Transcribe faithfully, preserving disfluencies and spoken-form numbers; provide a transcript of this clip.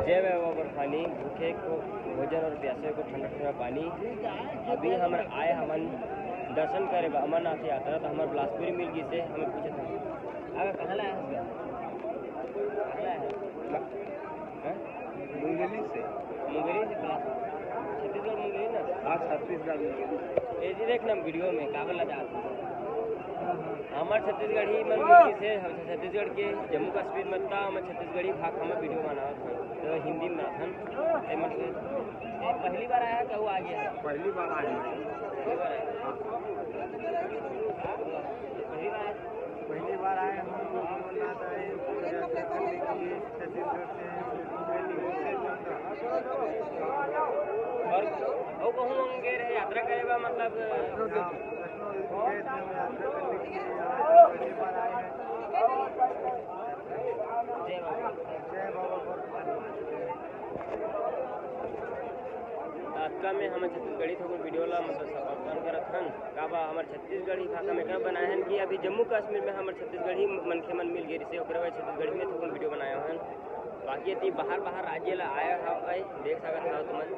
जय बाबा बर्फानी, भूखे को भोजन और प्यासे को ठंडा ठंडा पानी। अभी हम आए हमन दर्शन करे बर अमरनाथ यात्रा, तो हमर बिलासपुरी मिल गिस हे, हमें पूछत हन, "अबे कहाँ ले आए हस गा? कहाँ ले आए हस?" हैं? मुंगेली से। मुंगेली से बिलासपुर। छत्तीसगढ़ मुंगेली ना? हाँ, छत्तीसगढ़ मुंगेली। ये जी देख ना वीडियो में काबर ला जात हूँ। हमर छत्तीसगढ़ी मन मिलती से, हम छत्तीसगढ़ के जम्मू कश्मीर में था, हमर छत्तीसगढ़ी भाखा में वीडियो बनावत हन, तो हिंदी में बनाथन। ते मन से, ये पहली बार आया है, कहूँ आ गया है? पहली बार आया है। पहली बार आया। पहली बार आया। पहली बार आए हम लोग अमरनाथ आए, पूजा करने के लिए छत्तीसगढ़ से। और, और कहूँ हम गए रहे यात्रा करे बा, मतलब, हाँ, वैष्णो देवी गए थे हम यात्रा करने के लिए, यहाँ पे पहली बार आए हैं। जय बाबा। जय बाबा बर्फानी। अतका में हमर छत्तीसगढ़ी थोकन वीडियो ला मतलब समापन करत हन। काबर हमर छत्तीसगढ़ी भाखा में का बनाए हन कि अभी जम्मू कश्मीर में हमर छत्तीसगढ़ी मनखे मन मिल गे रिसे, ओकरे बाद छत्तीसगढ़ी में थोकन वीडियो बनाए हन। बाकी यदि बाहर, बाहर राज्य ला आए हव, देख सकत हव तुमन।